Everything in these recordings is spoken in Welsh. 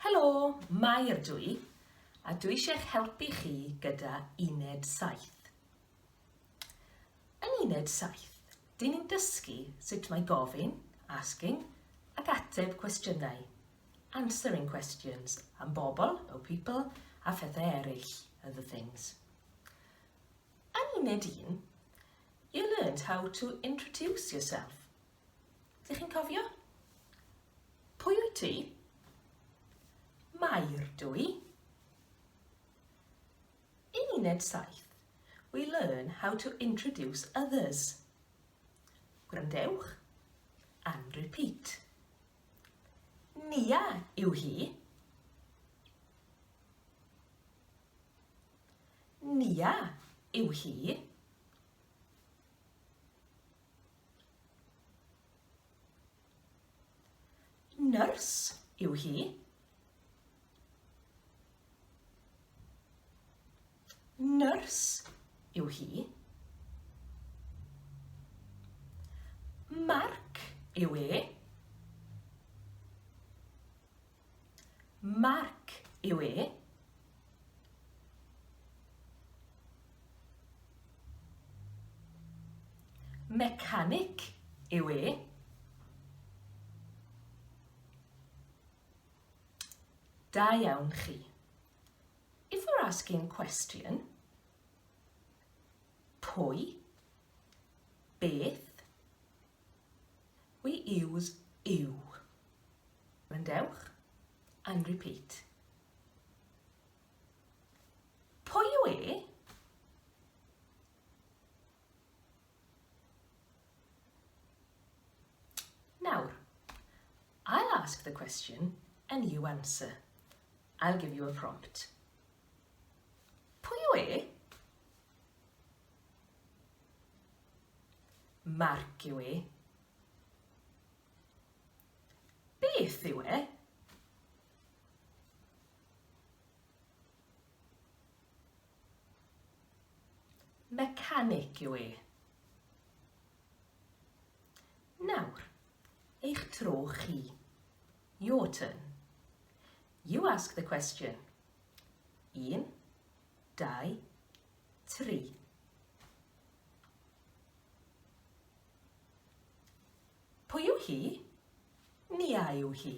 Helo, Mair dw i, a dw i eisiau eich helpu chi gyda Uned 7. Yn Uned 7, dyn ni'n dysgu sut mae gofyn, asking, ac ateb cwestiynau, answering questions, am bobl, about people, a phethau eraill, other things. Yn Uned 1, you learned how to introduce yourself. Ydych chi'n cofio? Pwy wyt ti? Mair dw i. In Uned 7, we learn how to introduce others. Gwrandewch and repeat. Nia yw hi. Nia yw hi. Nyrs yw hi. Nyrs yw hi. Mark yw e. Mark yw e. Mecanic yw e. Da iawn chi. If we're asking question, pwy, beth, we use yw. Gwrandewch and repeat. Pwy yw e? Nawr, I'll ask the question and you answer. I'll give you a prompt. Pwy yw e? Mark yw e. Beth yw e? Mecanic yw e. Nawr, eich tro chi. Your turn. You ask the question. Un, dau, tri. Pwy yw hi? Nia yw hi.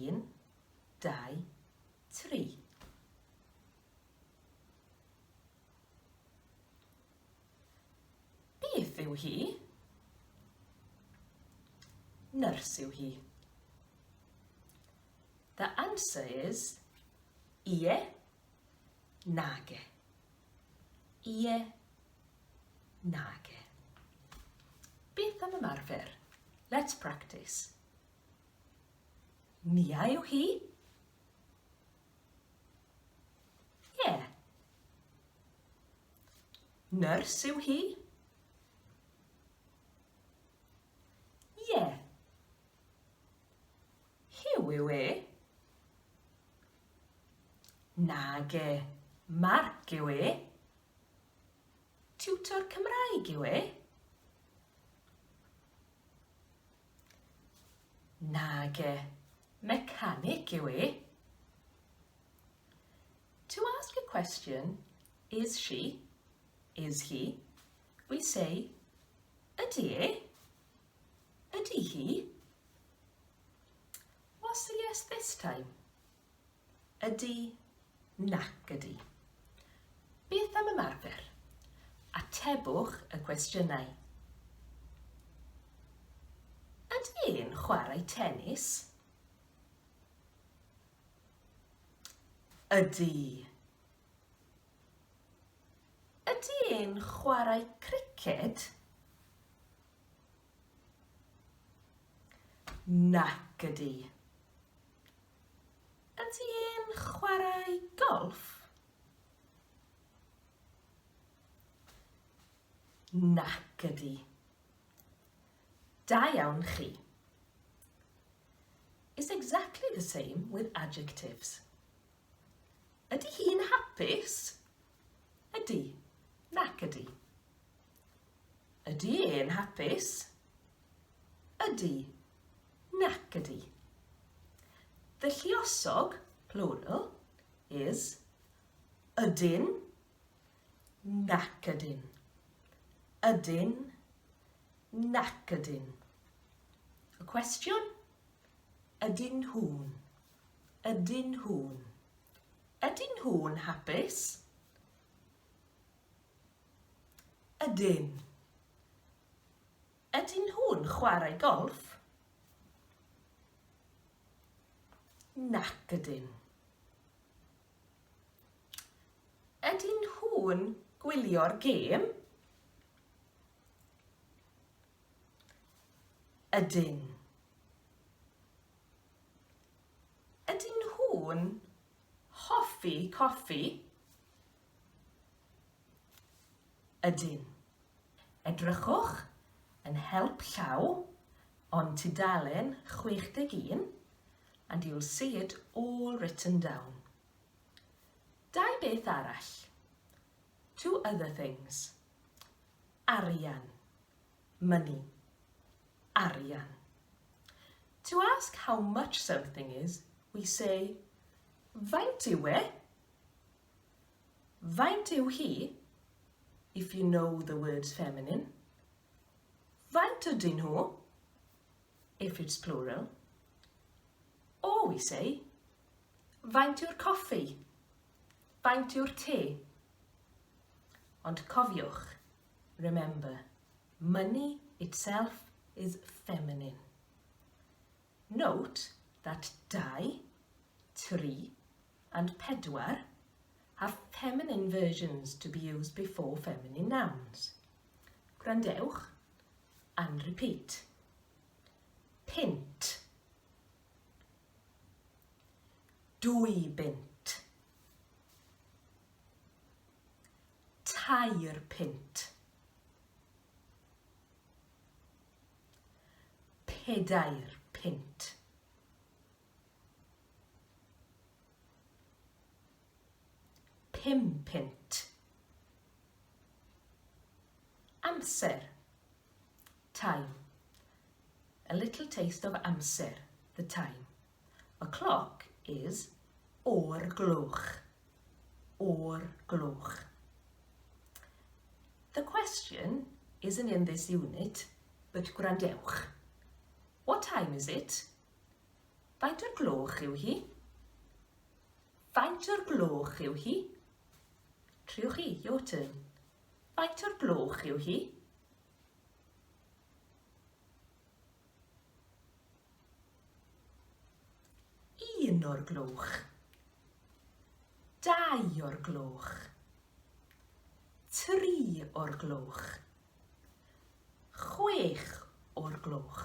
Un, dau, tri. Beth yw hi? Nyrs yw hi. The answer is ie, nage. Ie, nage. Beth am ymarfer? Let's practice. Nia yw hi? Ie. Nyrs yw hi? Ie. Huw yw e? Nage, Mark yw e. Tiwtor Cymraeg yw e? Nage, mecanic yw e. To ask a question, is she, is he, we say, ydy e? Ydy hi? What's the yes this time? Ydy, nac ydy. Beth am ymarfer? Atebwch y cwestiynau. Ydy e'n chwarae tenis? Ydy. Ydy e'n chwarae criced? Nac ydy. Ydy e'n chwarae golff? Nac ydy. Da iawn chi. It's exactly the same with adjectives. Ydy hi'n hapus? Ydy. Nac ydy. Ydy e'n hapus? Ydy. Nac ydy. The lluosog, plural, is ydyn, nac ydyn. Ydyn, nac ydyn. Y cwestiwn? Ydyn nhw'n? Ydyn nhw'n? Ydyn nhw'n hapus? Ydyn. Ydyn nhw'n chwarae golff? Nac ydyn. Ydyn nhw'n gwylio'r gêm? Ydyn. Ydyn nhw'n hoffi coffi? Ydyn. Edrychwch yn Help Llaw on tudalen 61 and you'll see it all written down. Dau beth arall. Two other things. Arian. Money. Arian. To ask how much something is, we say, Faint yw e? Faint yw hi? If you know the word's feminine. Faint ydyn nhw? If it's plural. Or we say, Faint yw'r coffi? Faint yw'r te? Ond cofiwch, remember, money itself is feminine. Note that dau, tri and pedwar have feminine versions to be used before feminine nouns. Gwrandewch and repeat. Pint. Dwy bunt. Tair punt. Pedair punt. Pum punt. Amser. Time. A little taste of amser, the time. A clock is o'r gloch. O'r gloch. The question isn't in this unit, but gwrandewch. What time is it? Faint o'r gloch yw hi? Faint o'r gloch yw hi? Triwch chi, your turn. Faint o'r gloch yw hi? Un o'r gloch. Dau o'r gloch. Tri o'r gloch. Chwech o'r gloch.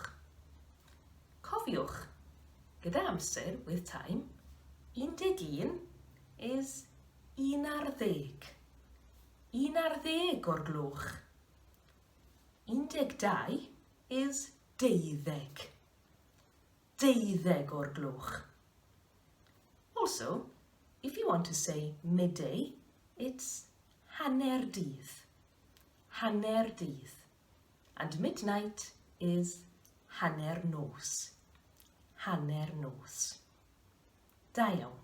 Cofiwch, gyda amser, with time, 11 is un ar ddeg. Un ar ddeg o'r gloch. 12 is deuddeg. Deuddeg o'r gloch. Also, if you want to say midday, it's hanner dydd. Hanner dydd. And midnight is hanner nos. Hanner nos. Da iawn.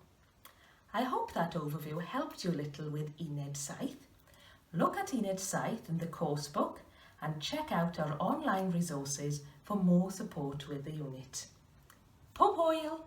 I hope that overview helped you a little with Uned 7. Look at Uned 7 in the course book and check out our online resources for more support with the unit. Pob hwyl!